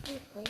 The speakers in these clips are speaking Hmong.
Tus vaj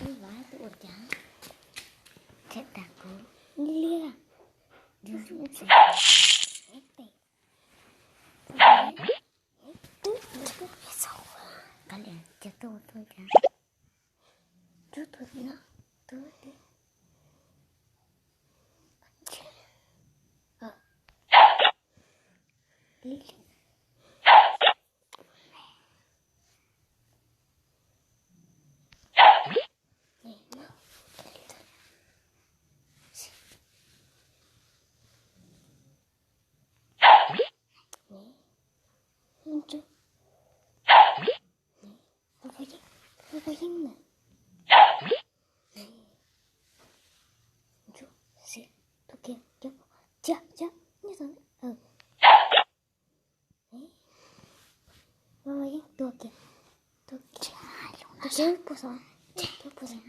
tus ua cas, tseem tas kuv liab, yus ntxim tes, twb twb qab liam ces tuaj tuaj cas, rub tuaj no, tuaj li, li li. Tua kiag, tua kiag, tua kiag, tua kiag, tua kiag, tua kiag, tua kiag, tua kiag, puas xav, tua kiag, puas xav.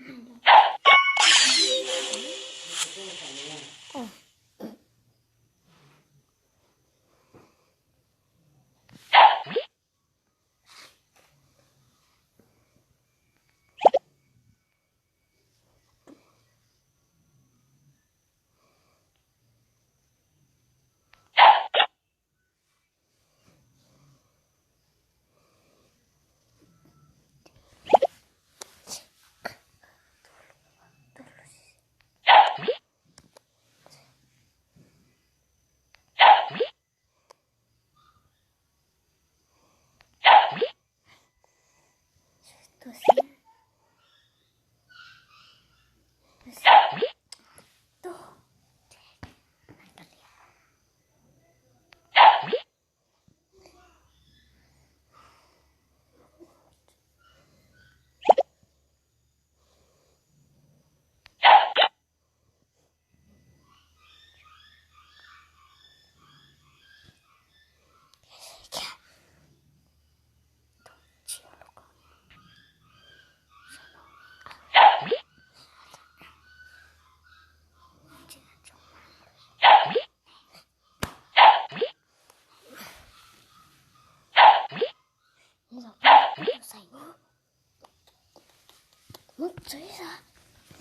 Muab txwv xwb,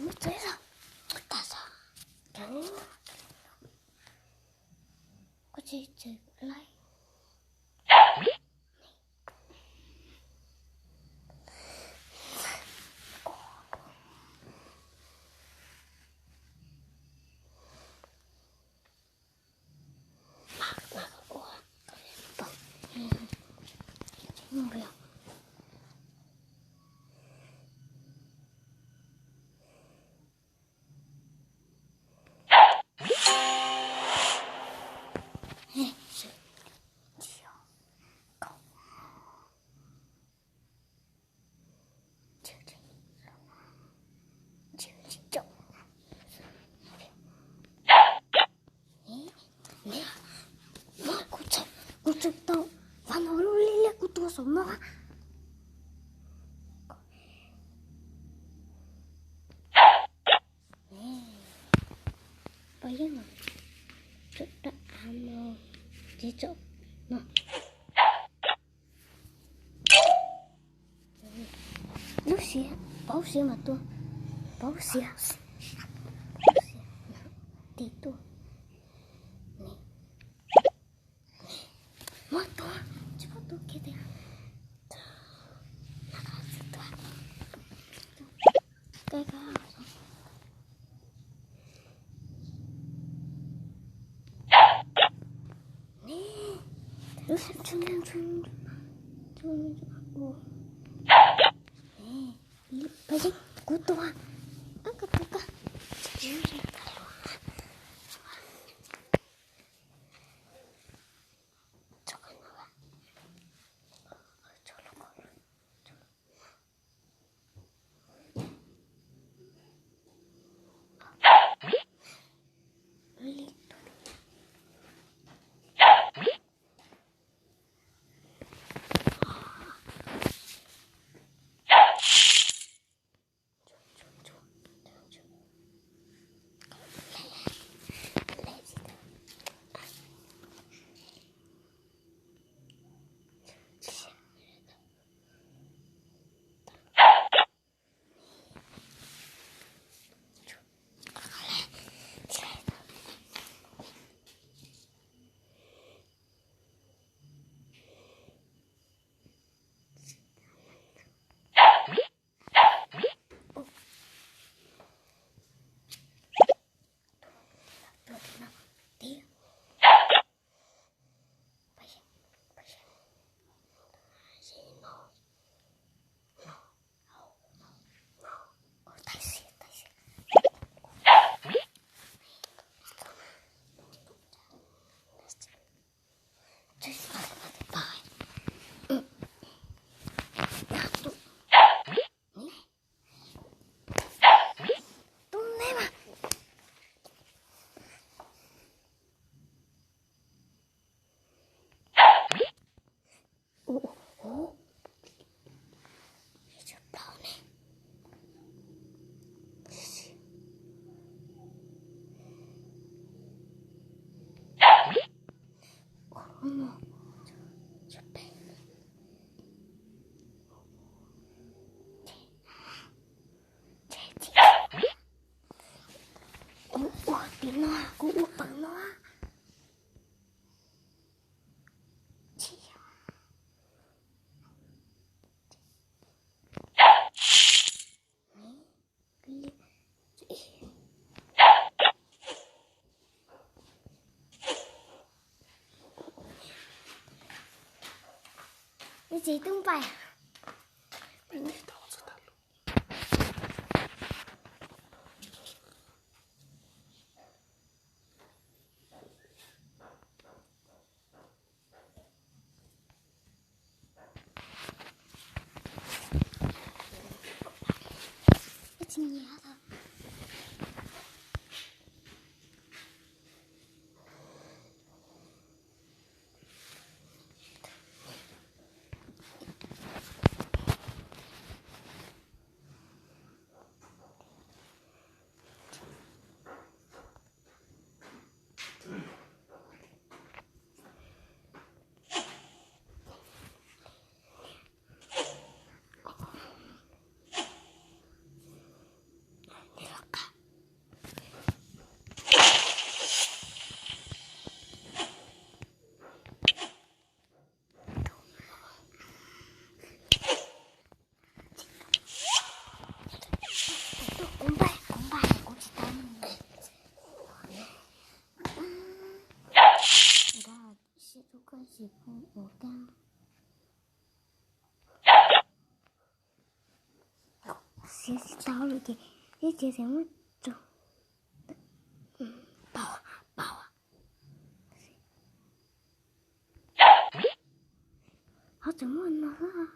muab txwv xwb, tas xwb. Koj tsis txwv kuv laib. Kuv txawm tau, vas no lub liab liab kuv tua saum no. Pov yeeb no, tsaum rab av no, tsis tsaum no. Lub siav, pauv siav mas tua, pauv siav, pauv siav, tis tuaj. Muab tua, tsis muab tua kiag tiag. Kuv tua, kuv tua. Kuv ua tim no, kuv ua pawg no. Txiv tub npais. Ua cas xiav tsis tau lawm ces ib ce tseem muab tso. Pau, pau. Ho tseem muaj no xwb.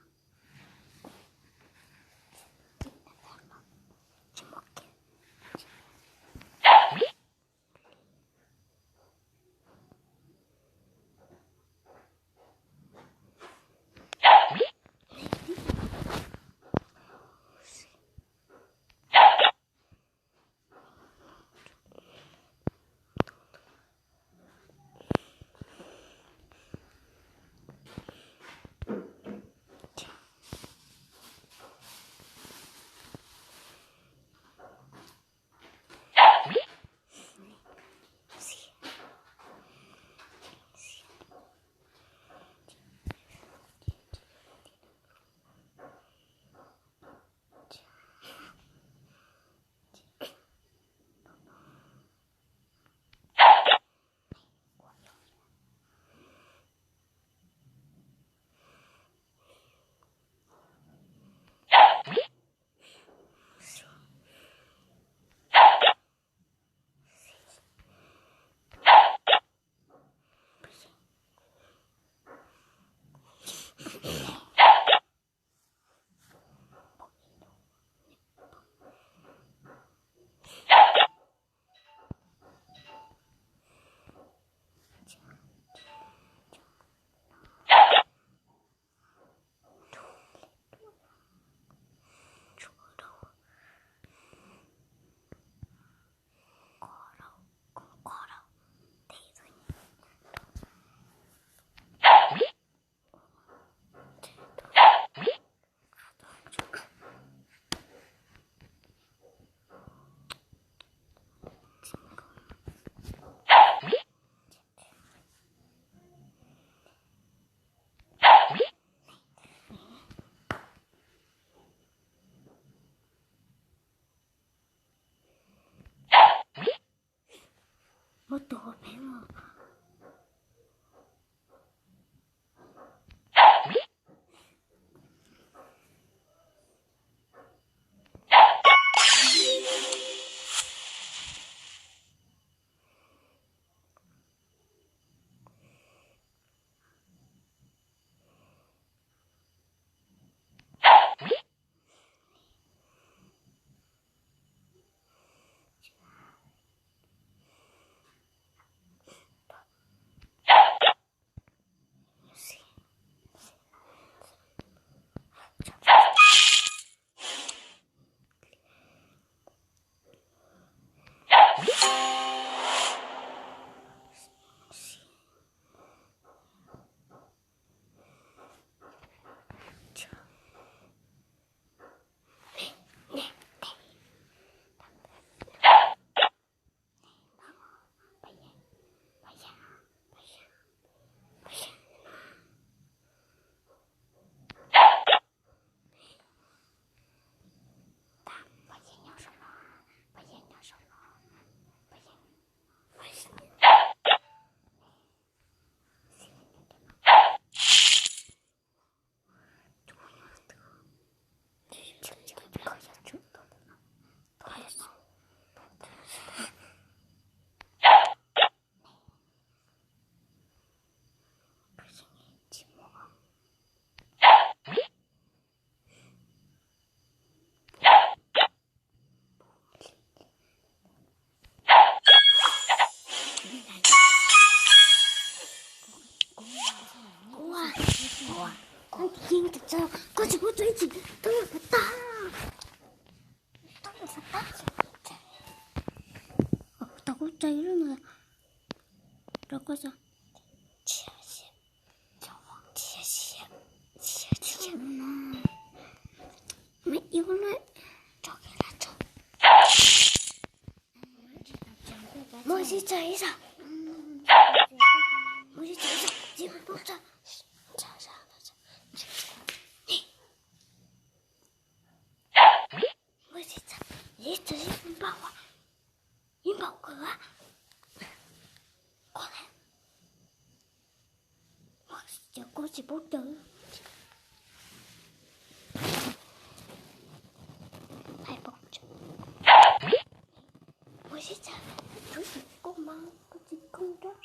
Muab tua peb los. Ua, ua, koj tsis muab tso ib chim, twb yog pov tag. Twb yog pov tag. Tau kuv tso ib lub no rau koj tso. Muaj ib lub. Muaj ib txog ib txog. Muaj ib txog ib txog. Tsis muaj txog. Muaj ib txog ib txog ib npaum. Ib npaum kawg. Ua, ua. Ua sib txawv, kuv tsis koob mas kuv tsis koob rau.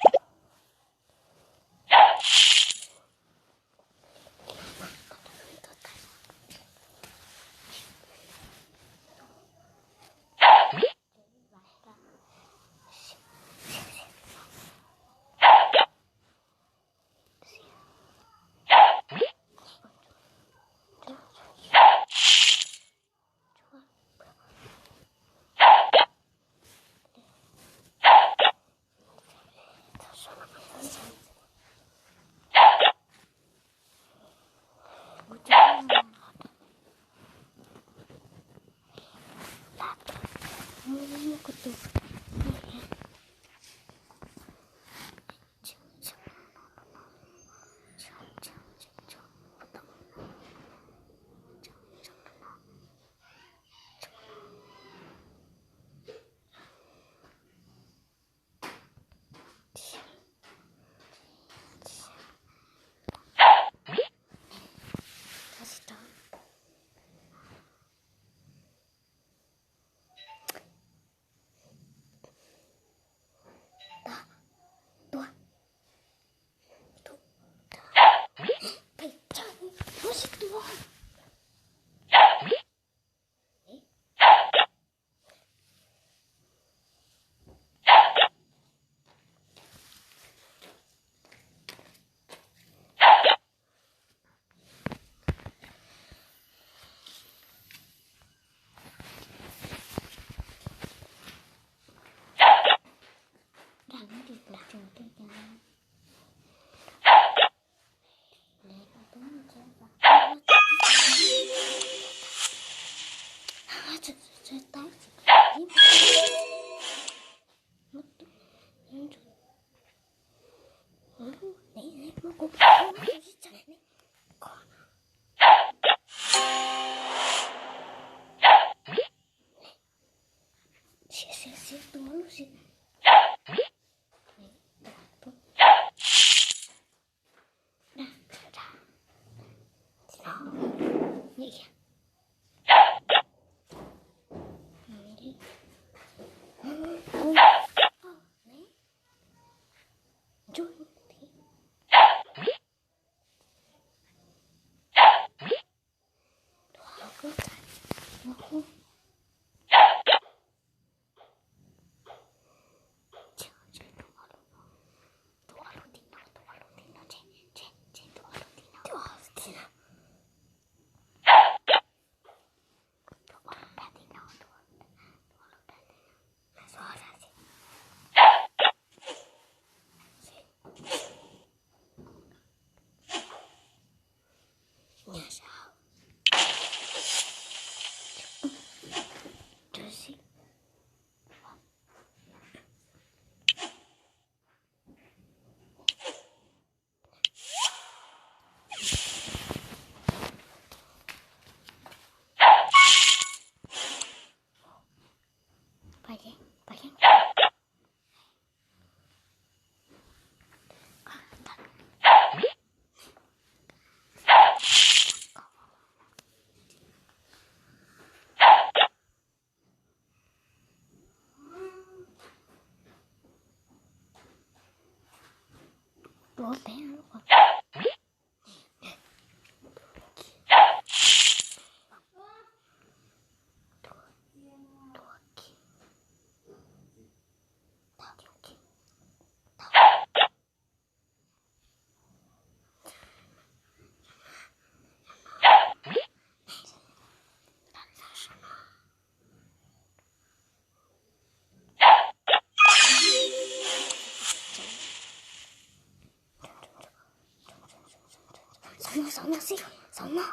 Xauv no, xauv no xwb, xauv no.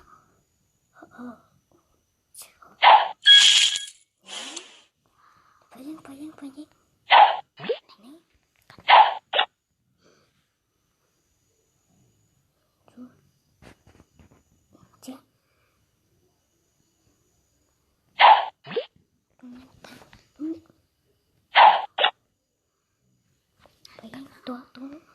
Pov yeej, pov yeej, pov yeej. Pov yeej, tua, tua.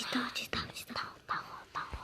Tsis tau, tsis tau, tsis tau, tau, tau.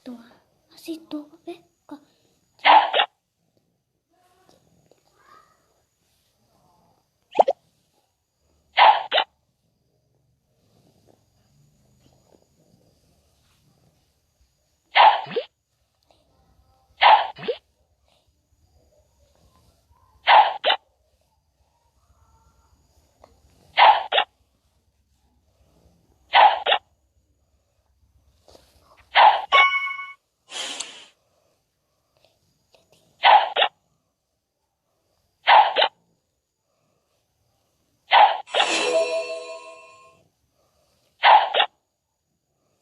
Tua, xij tua peb ko.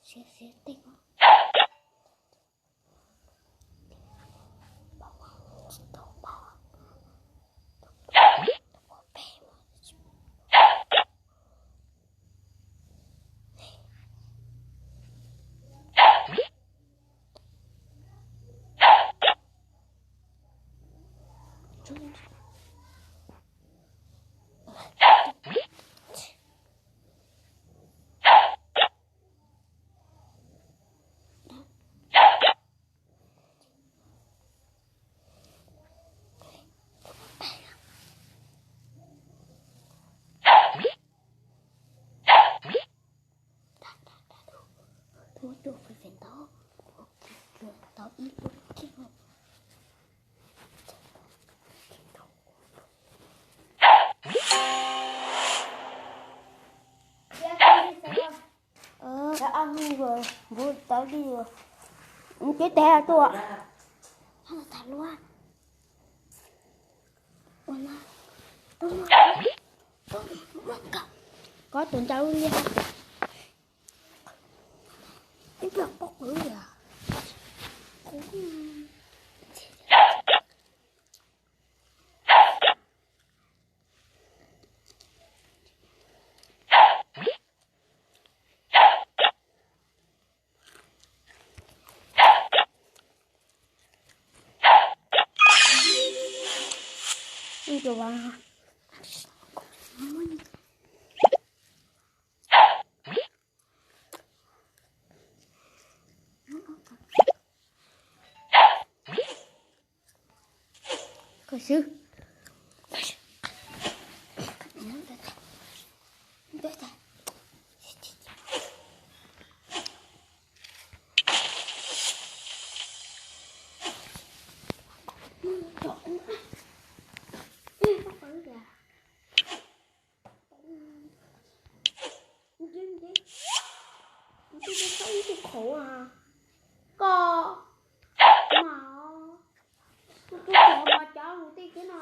Siab siab teg. Muab cua fais fais ntau, tau ib lub kiag. Npus tau li, ces tes tuaj. Koj tus ntsa lub liaj. Ib pliag pob qw li. Koj xwb. Koj mas, kuv tus cov mas cov lus tej thiab no.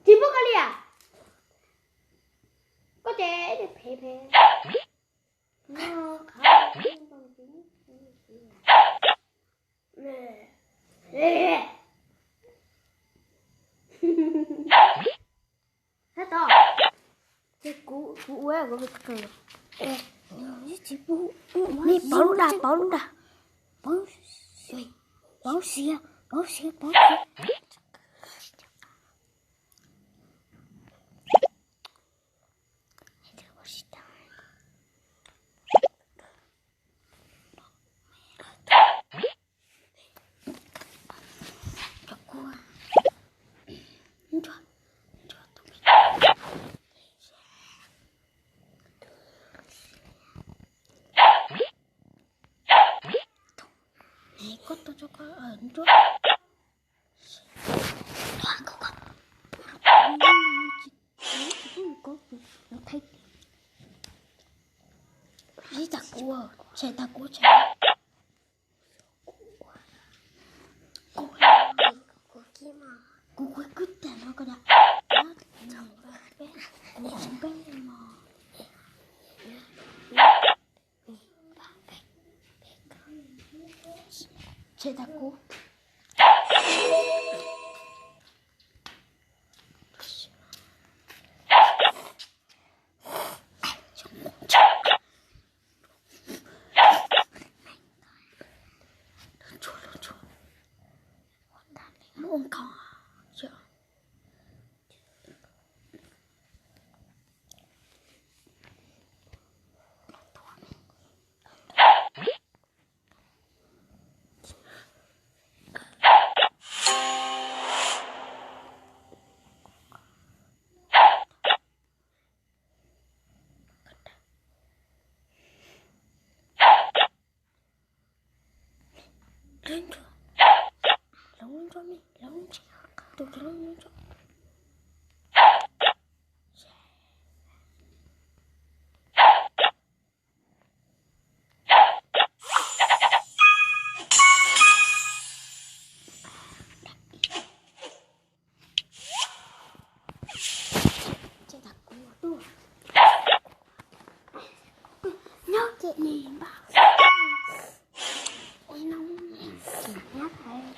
Tsis pub koj li as. Koj ces phem phem. Tab tom, ces kuv, kuv ua kuv kawg. Tsis pub, nej pauv lub dag, pauv lub dag. Pauv, pauv siav, pauv siav, pauv siav. Koj tuaj tso koj nruab. Ib tag kuv, tshem tag kuv, tshem. Kuv, kuv kwv tag no koj da. Kuv peb no. Tshem tag kuv. Ces tag kuv tuaj. Nyob ces nim npaj. Ua no, nyab thaiv.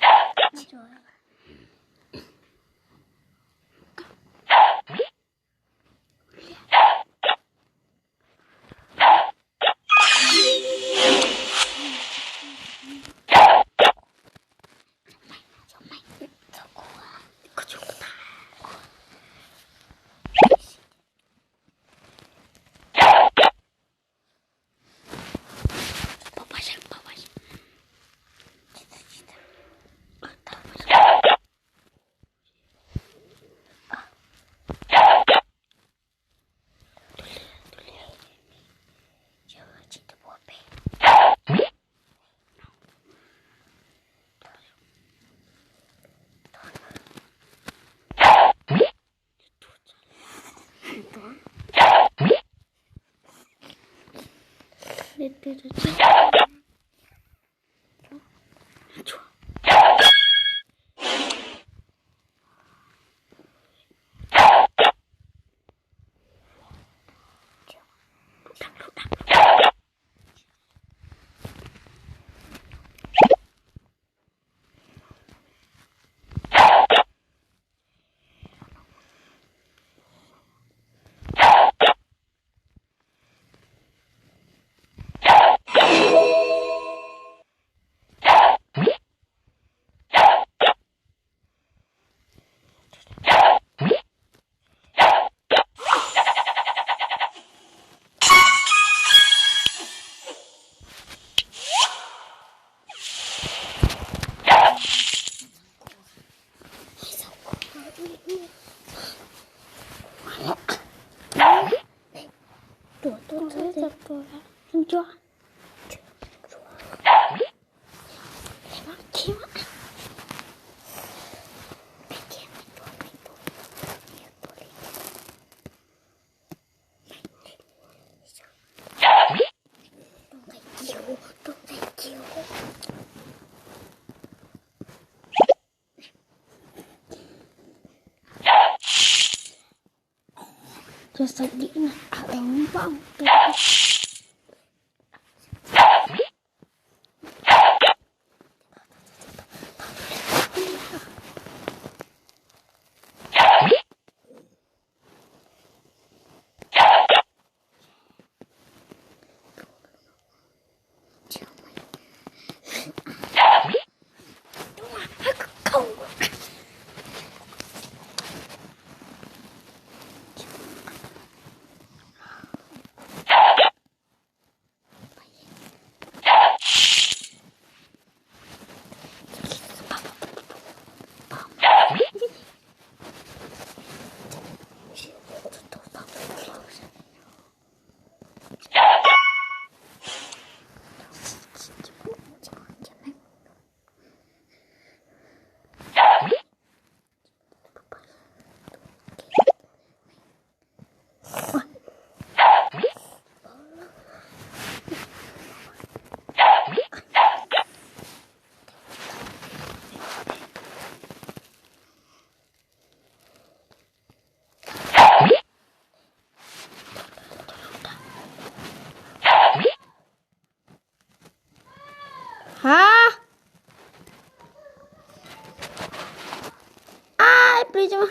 Tuaj tuaj tuaj tuaj. Nco. Cov xav dim na, tau npau. Hab. Ab, plig tso.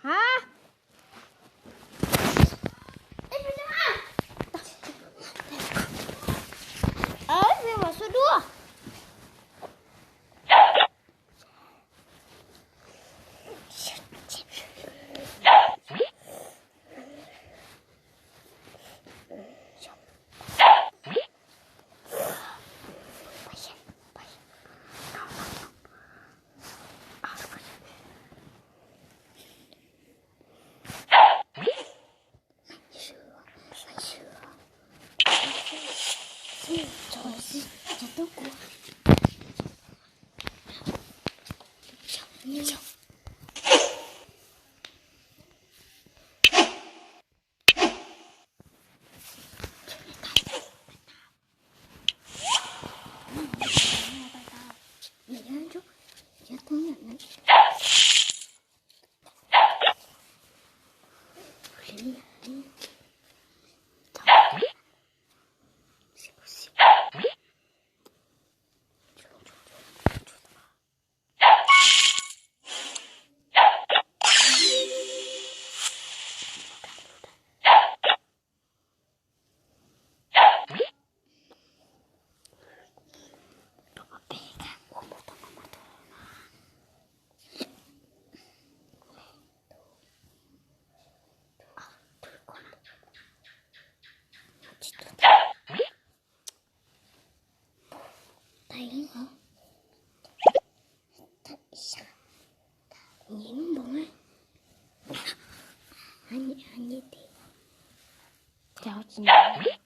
Hab. Peb mam xua duab. Nyiam nyiam tiag. Cas tsis nyiam?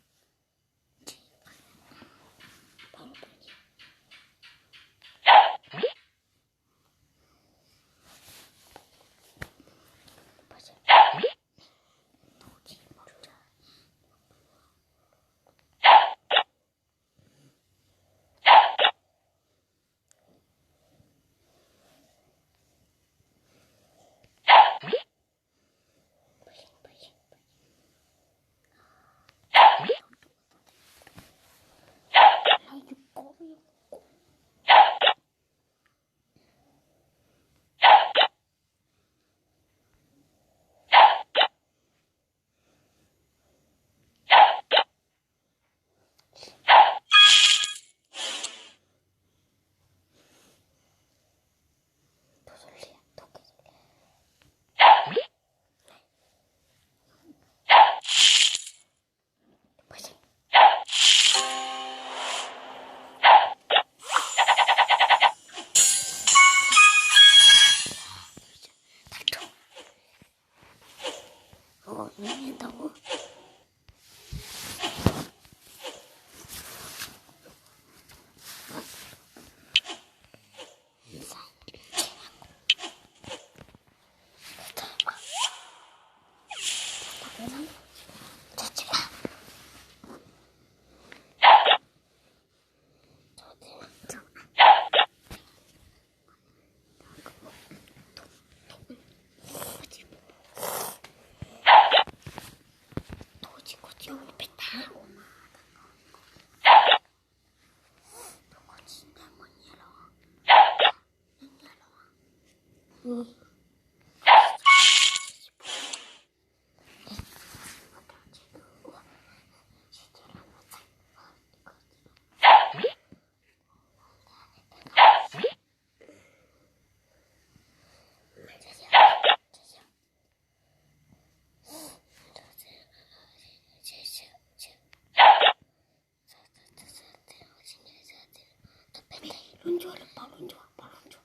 Lub ncua, lub paus lub ncua, paus lub ncua.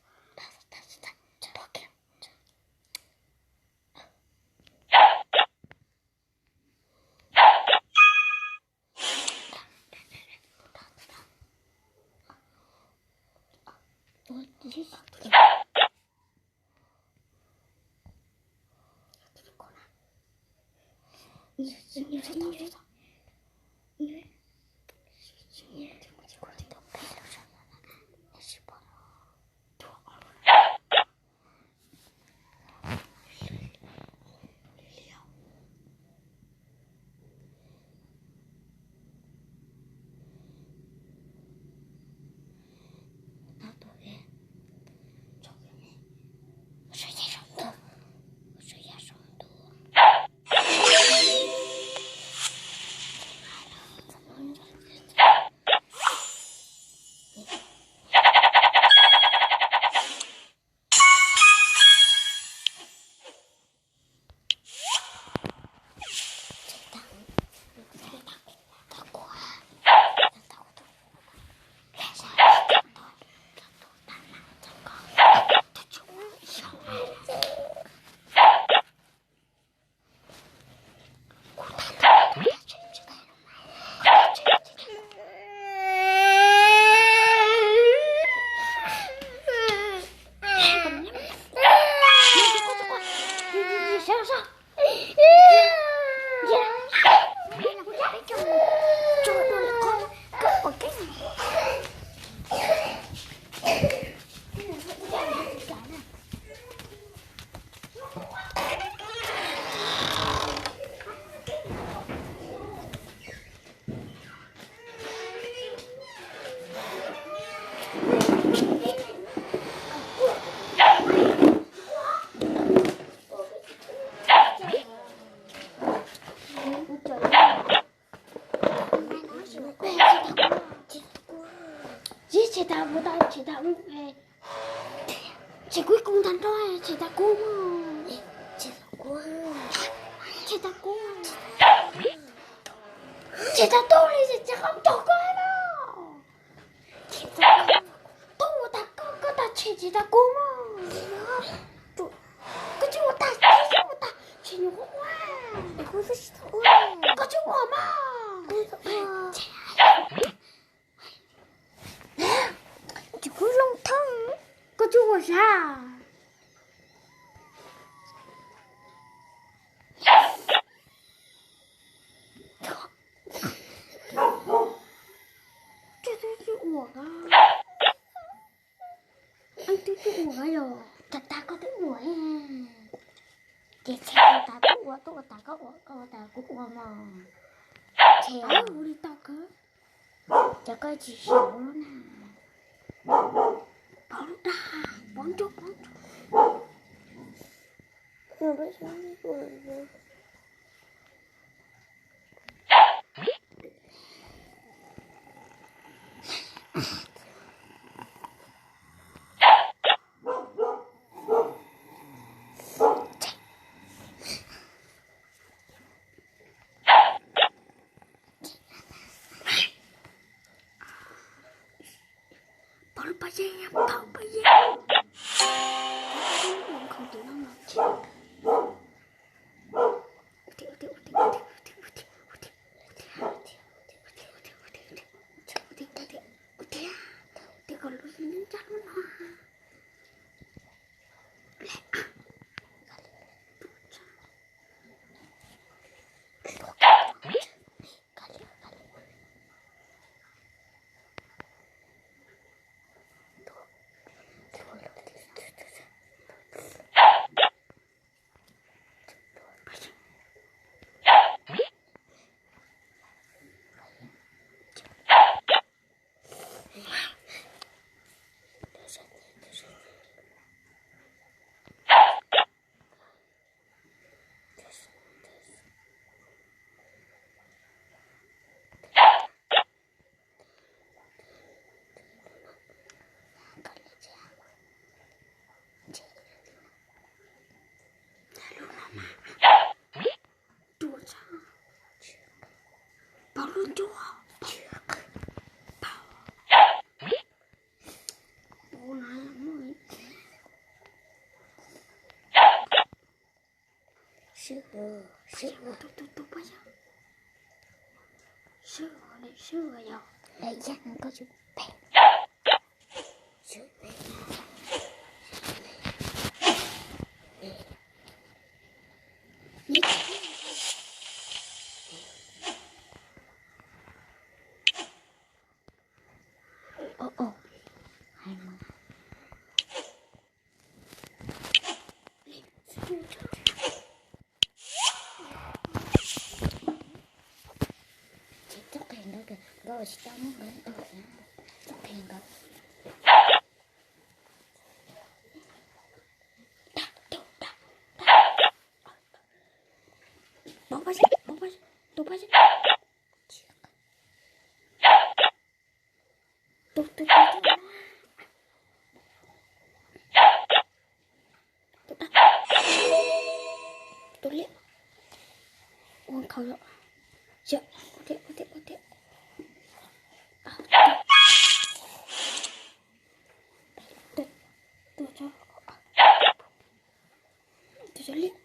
Tseg tas mus tau, tseg tas mus. Tseg kuv kuv ntag nrog, tseg tas kuv, tseg tas kuv, tseg tas kuv, tseg tas tuj li, tseg qhov nrog koj no. Tuj ua tag koj, koj tag tseg, tseg tas kuv mog. Koj tsis ua tag, tsis ua tag, tseg Kuv tsis ua, koj tsis ua mas. Kuv tsis ua. Ces kuv zoo thoob, koj tsis ua sav. Twb tsis ua, twb tsis ua yog. Tag tag koj twb ua. Ces txhais tau tas koj ua, tuaj ua tas koj ua, koj ua tas kuv ua mog. Ces ua li tau kawg. Ces koj tsis xyaum na. Pov lub dag, pov nrog, pov nrog. Pov lub pob zeb, pov lub pob zeb. Ua nkhaus tus no los. Ua tiag, ua tiag kom lub ncaj lub no. Pov lub ncuab. Pov no muaj. Sib, sib, sib, sib, yog lawm, yog koj tsis pem. Ua, ua, hais mas. Ces txoj qe nkawd, nkawd tsis tau muab nkawd tua, txoj qe nkawd. Pov pob zeb, pov pob zeb, tus pob zeb. Tus, tus, tus, tus. Tus dab, tus liab. Ua nkhaus yom. Yom, ua tiag, ua tiag, ua tiag. Tus, tus, tus, tus liab.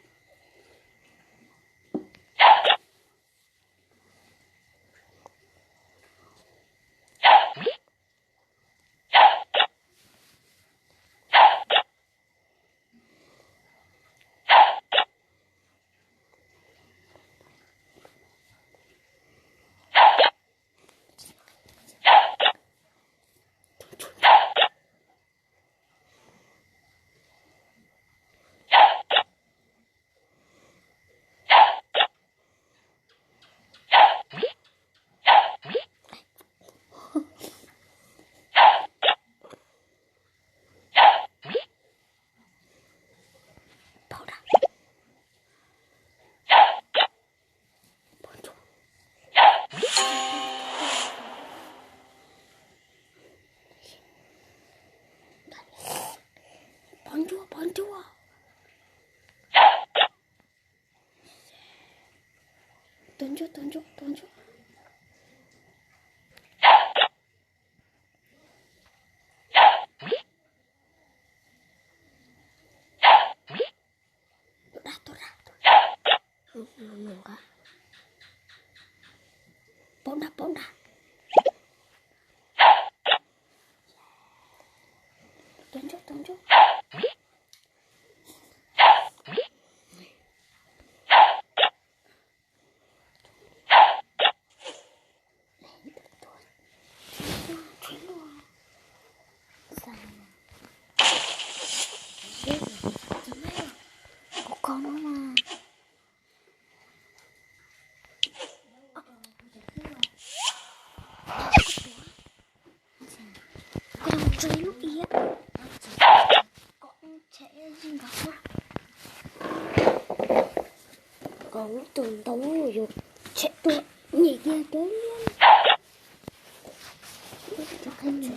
Pov ntsuab, pov ntsuab. Tus ntsuab, tus ntsuab, tus ntsuab. Tus dab, tus dab, tus dab. Paub dag, paub dag. Cov ntsuab, cov ntsuab. Kuv kho no mas. Koj mus tso ib lub iav. Kom lub tug ntau yuav tshem tuag nyem kiag cov liab. Tus peb lub raj raj.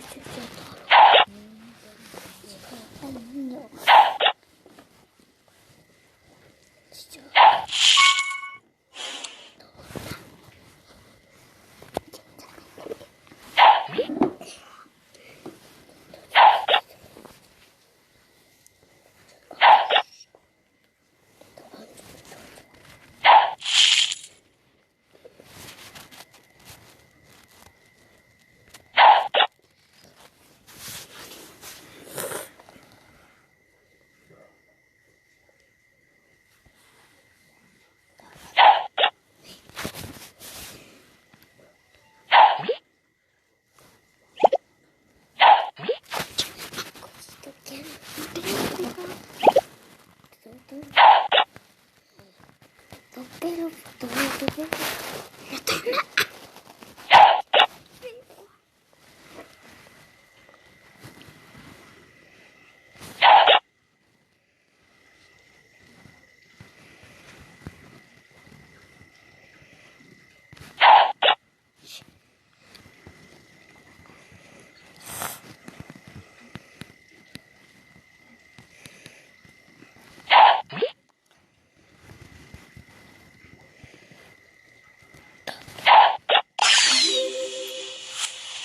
Zaum pes zaum pes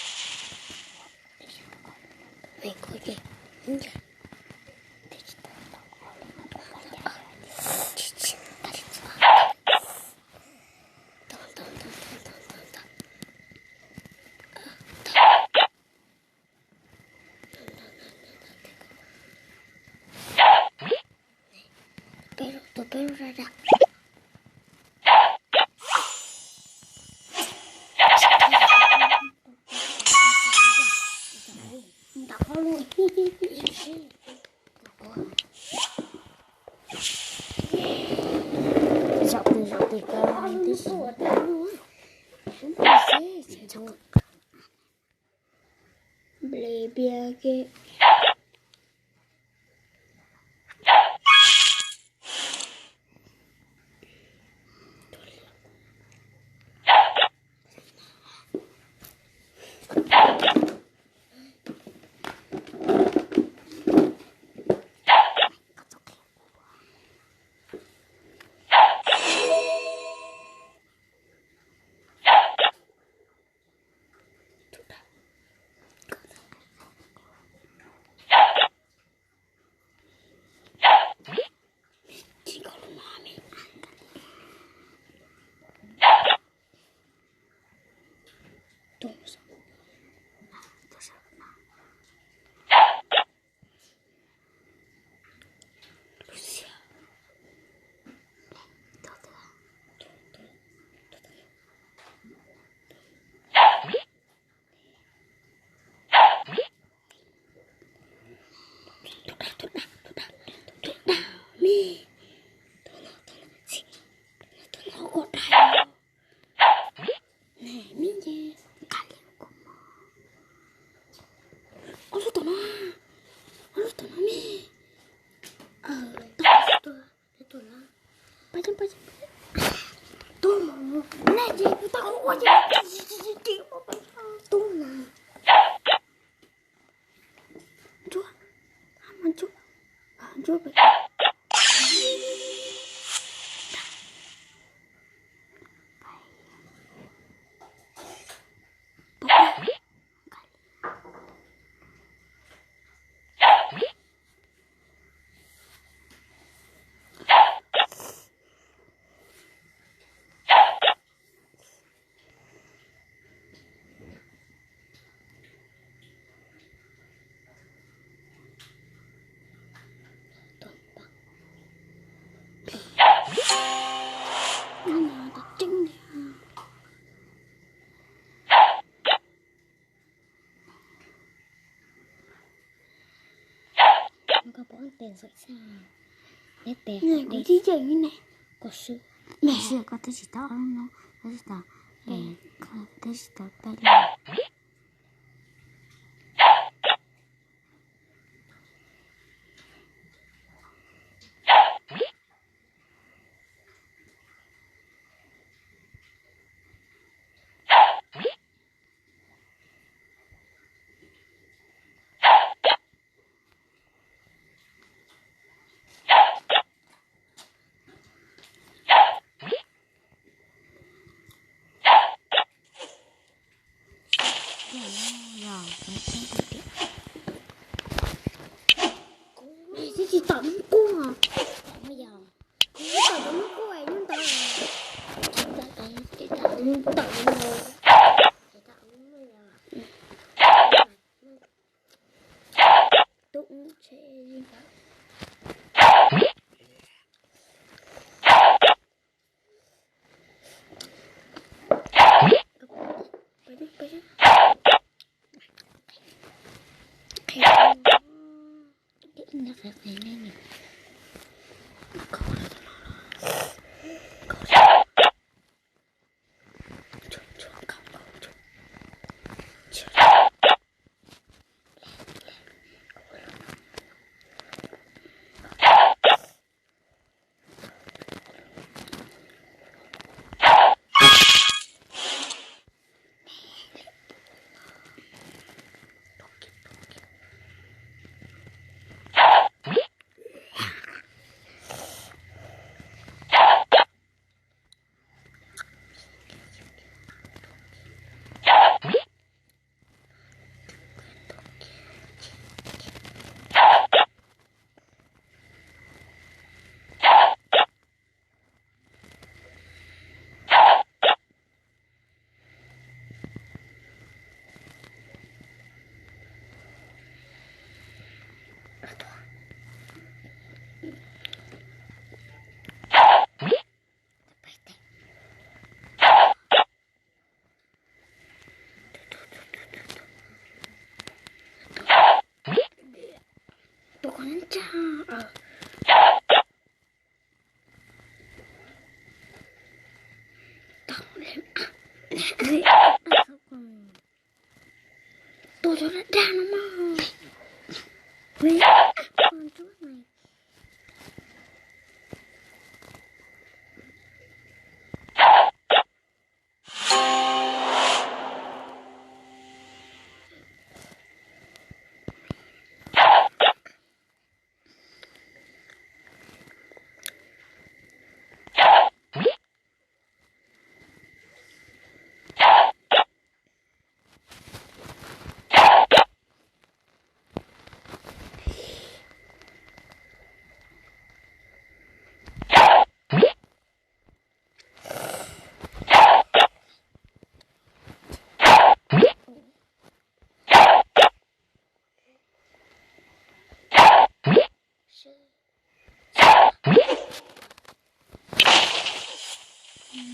ko tib si. Nplej pias ke. Ob lub tom no, ob lub tom no me. Pab, pab, tub mus, nej ces kuv tau ua ces tub na. Ntsuab, hab mas ntsuab, ntsuab pem. Tseeb tiag. Koj pom tes ntxuam xwb, neb tes kuv tib cem li ne. Koj swb, koj twb tsis tau ob lub no, koj twb tsis tau, koj twb tsis tau peb lub. Twb tsis tom lub kuj. Kuv tsis tom lub kuj nyob ntawd. Tsis tom lub no. Tub ntshe. Tus ko ntsa. Tus cov dag dag no mas.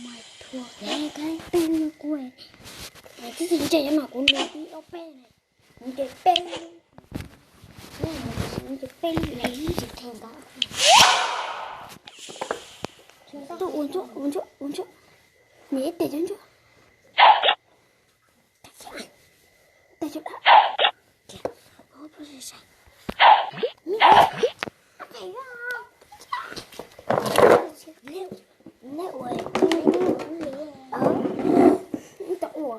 Mas thuam ne, kab tug no kuj, twb tsis ntse no kuv nws tib ob peb ne, nws ces peb lub, nws ces peb lub ne, tsis theej ntau. Tuaj ua ntsuab, ua ntsuab, ua ntsuab, nws ib tes cov ntsuab. Tes cov dab. Neb ua, neb ua, neb ua, neb ua,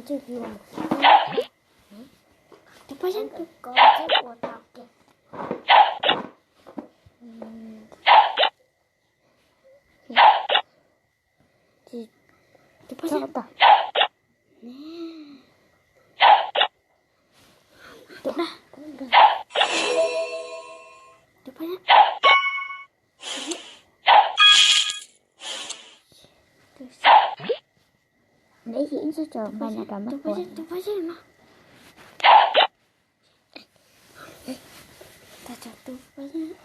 neb ua. Tus paj yeeb, tus ko ua tau kiag. Tus paj yeeb, tus dab, tus paj yeeb. Neb yim ib ntsis tso, npaj no rau mab ua. Tus paj yeeb no. Tus paj yeeb.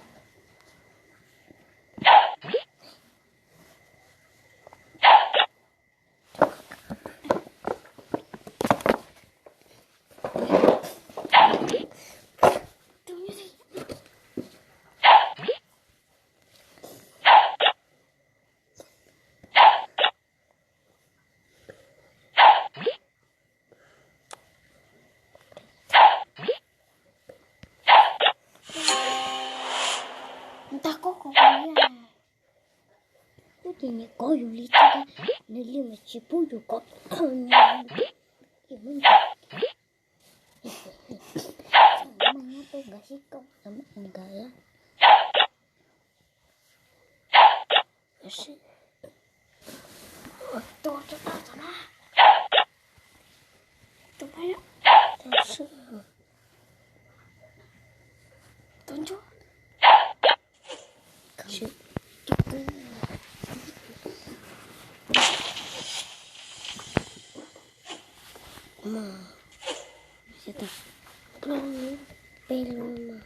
Ntag koj kov kuv li, twb tias nyias kov yus li txog, nws li mas tsis pub yus kov, nyias li muab nyias. Mas nyob tuaj nkawd sib koj, nkawd Peb lub no.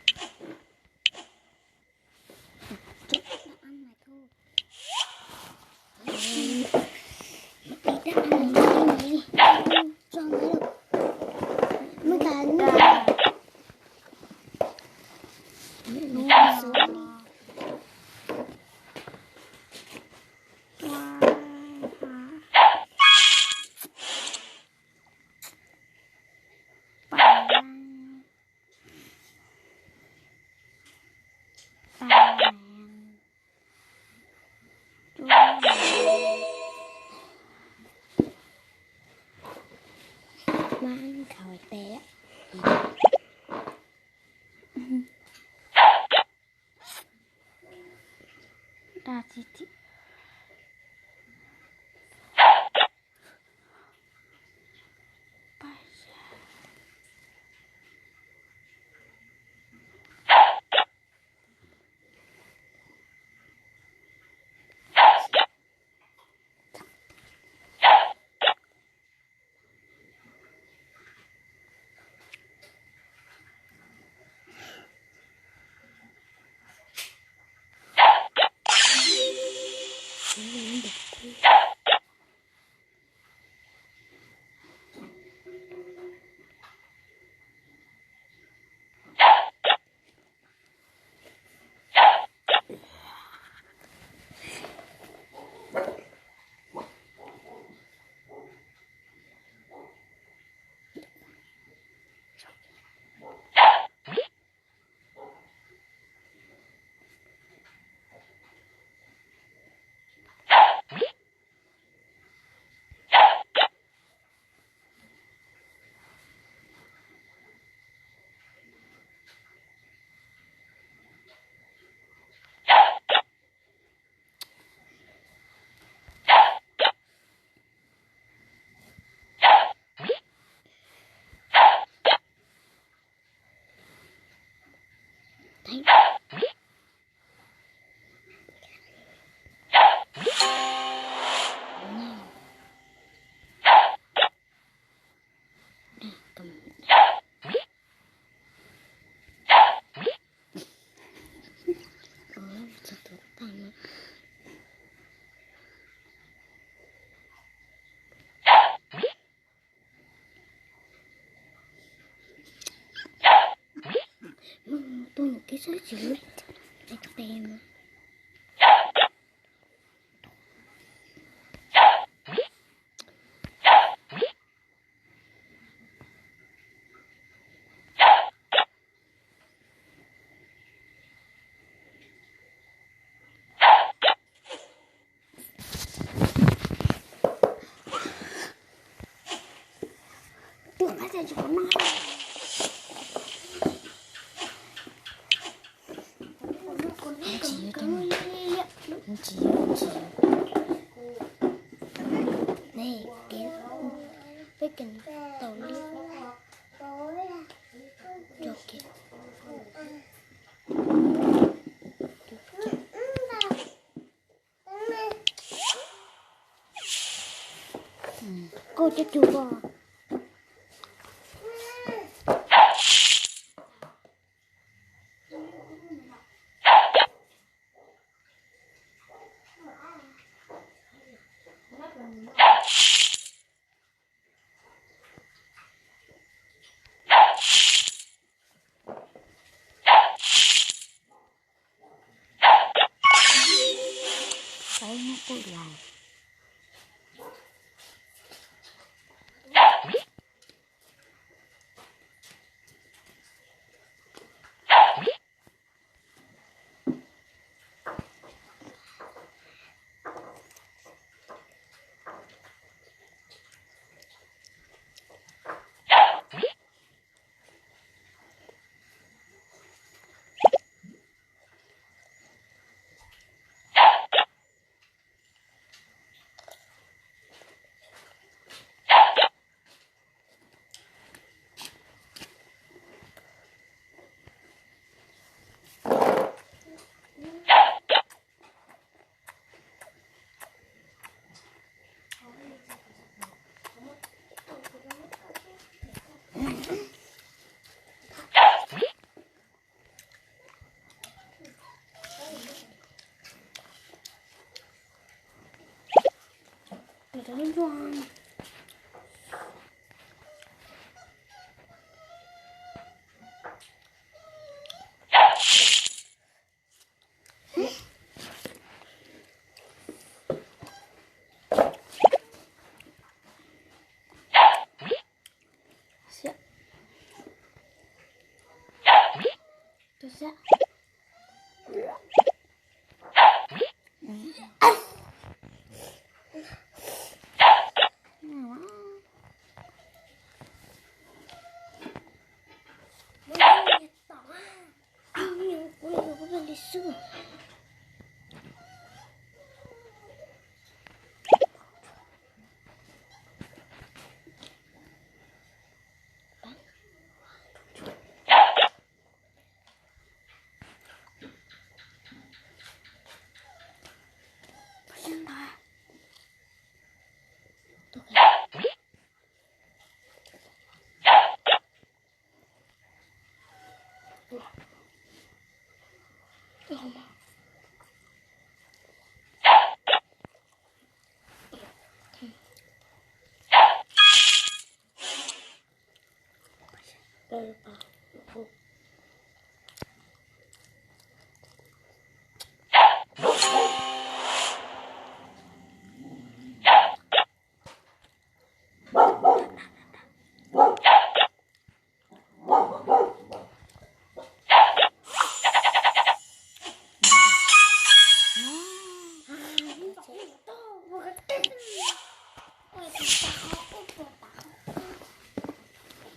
Tuaj nyuam kiag sab tsis lub tes tes mas. Tsis, tsis, tsis. Peb kis tau li. Koj cov cug ko. Saib muab pub los. Cov ntsuag. Siab. Tus siab.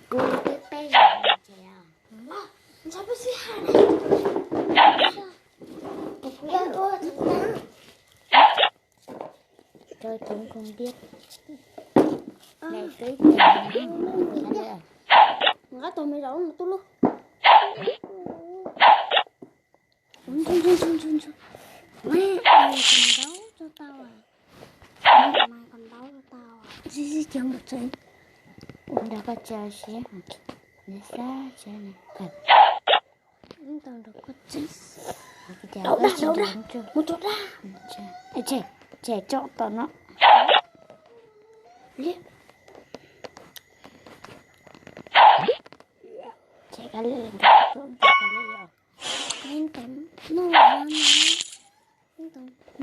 Kuv twb peb zaug ces os. Rau cov koos tiab. Nqab tau me zaum no tuj lub. Ntsug ntsug ntsug ntsug. Mas kos ntaub tso tau. Mas kos ntaub tso tau. Sib sib cog nkaus tsev. Nrog koj tsa siab. Nws xab tsa nws. Tau nrog koj tsa. Mus tso dab, mus tso dab. Tshem, tshem tso tom no. Liab. Tshem kav liam, tshem kav liam. Ntev no,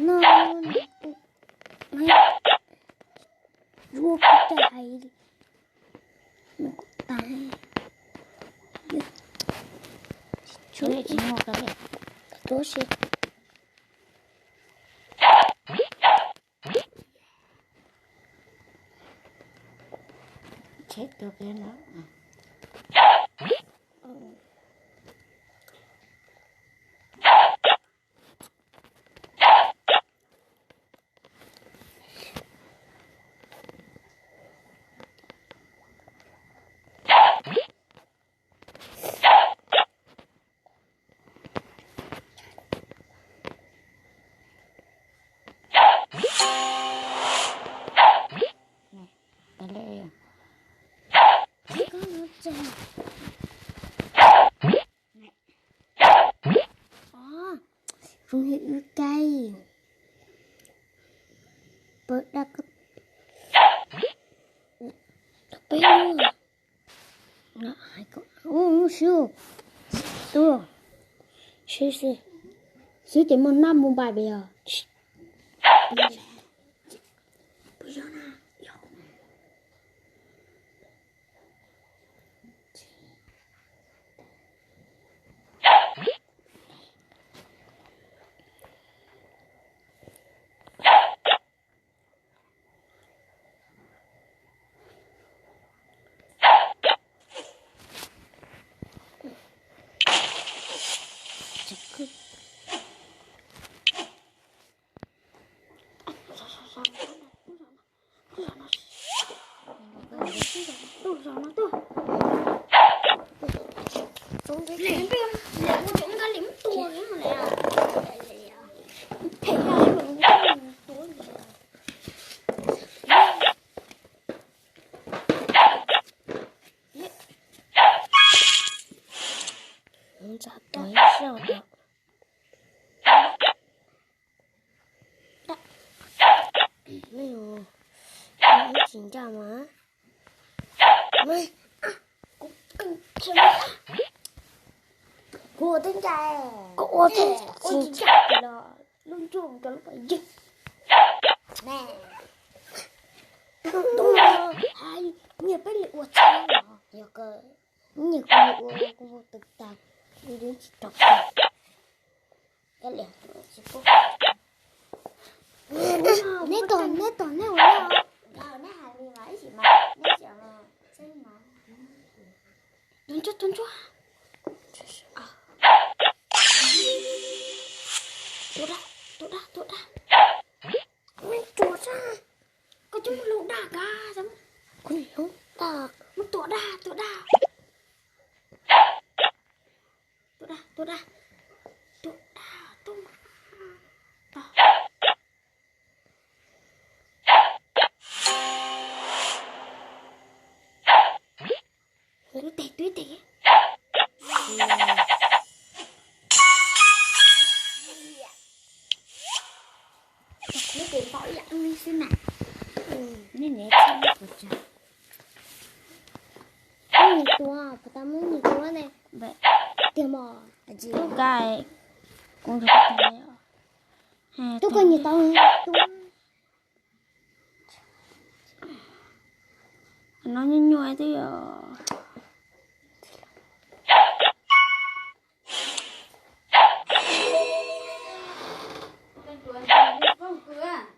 no, no, zuaj kuv caj hais li. Nws kuj tas. Tshuav tsis muaj kav liam. Tuab si. Tshem tus kiag no. Rau ib kai. Pawg dab, peb lub. Ub, swb, swb, swb ces muaj nab mus npaj pem os. Ncaj mas. Kuv ua tib ncaj, kuv ua tib ncaj los lub ntsej muag rau lub pob zeb. Nyias peb li ua txhab los yog nyias kuv li ua kuv ua tau tas, tsis rau. Neb tom, neb tom, neb ua tus ntsuab, tus ntsuab. Tua dag, tua dag, tua dag. Tua dag. Koj cov mus lub dag ka. Kuv lub dag. Mus tua dag, tua dag. Tua dag, tua dag. Tua dag, tua dag. Twb tes, twb tes. Twb tes tau ib yam li xwb na. Nej niam txhab puas tsa. Muab nyias tua, puas tau muab nyias tua ne? Tiag mos. Tub ka, kuv nrog koj tua. Tub koj nyias tau tua. No nyuaj nyuaj twb yog.